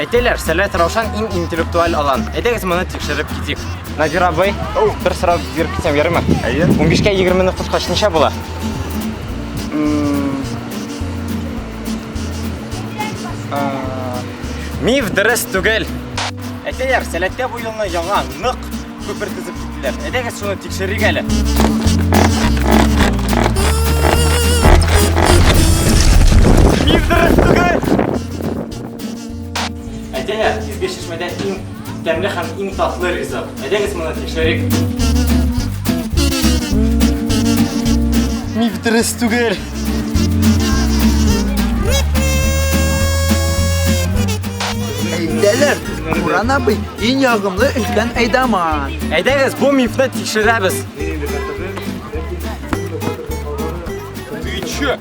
Әйтәләр, Сәләт Раушан иң интеллектуаль алан. Әйдәгез моны тикшереп китик. Надир абый, бер сорау биреп китсәм ярыймы? Әйе. 15-кә 20-ны кушкач ничә була? Миф дөрес түгел. Әйтәләр, Сәләттә бу елны яңа, нык күпер төзеп киттеләр. Әйдәгез шуны тикшерик әле. Миф дөрес түгел. Әйтәләр, Изге Чишмәдә иң тәмле һәм иң татлы ризык. Әйдәгез моны тикшерик. Миф дөрес түгел. Әйтәләр, Буран абый иң ягымлы өлкән әйдаман. Әйдәгез, бу мифны тикшерәбез. Ты чё?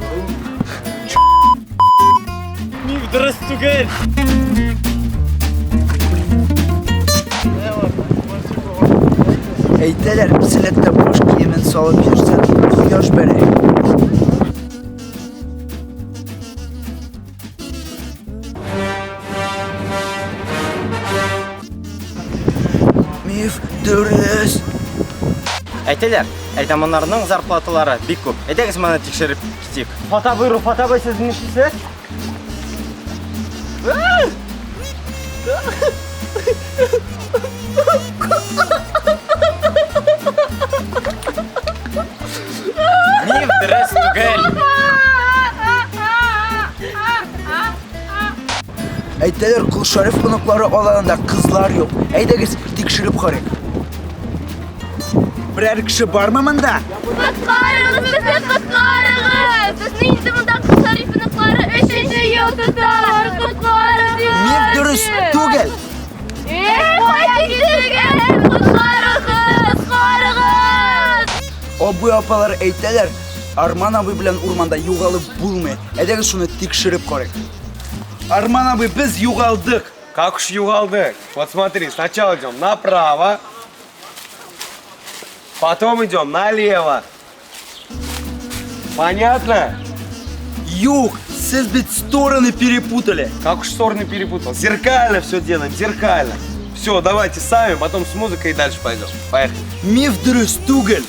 Миф дөрес түгел. Әйтәләр, селәттә баш киемен салып йөрсәң, кояш бәрә. Миф дөрес. Әйтәләр, әйдаманнарның зарплаталары бик күп. Әйдәгез моны тикшереп китик. Руфат абый, Руфат абый, сез нишлисез? Миф дөрес түгел. Әйтәләр, Кол Шәриф оныклары аланында кызлар юк. Әйдәгез, тикшереп карыйк. Берәр кеше бармы монда? Коткарыгыз безне, коткарыгыз! Безне инде монда Кол Шәриф оныклары өченче ел тоталар. Коткарыгыз! Миф дөрес түгел. Эй, кая киттегез? Коткарыгыз! Коткарыгыз! Абый апалар әйтәләр, Арман абый белән урманда югалып булмый. Әйдәгез шуны тикшереп карыйк. Арман абый, без югалдык. Как уж югалдык? Вот смотри, сначала идем направо, потом идем налево. Понятно? Юк, сез бит стороны перепутали. Как уж стороны перепутал. Зеркально все делаем, зеркально. Все, давайте сами, потом с музыкой и дальше пойдем. Поехали. Миф дөрес түгел.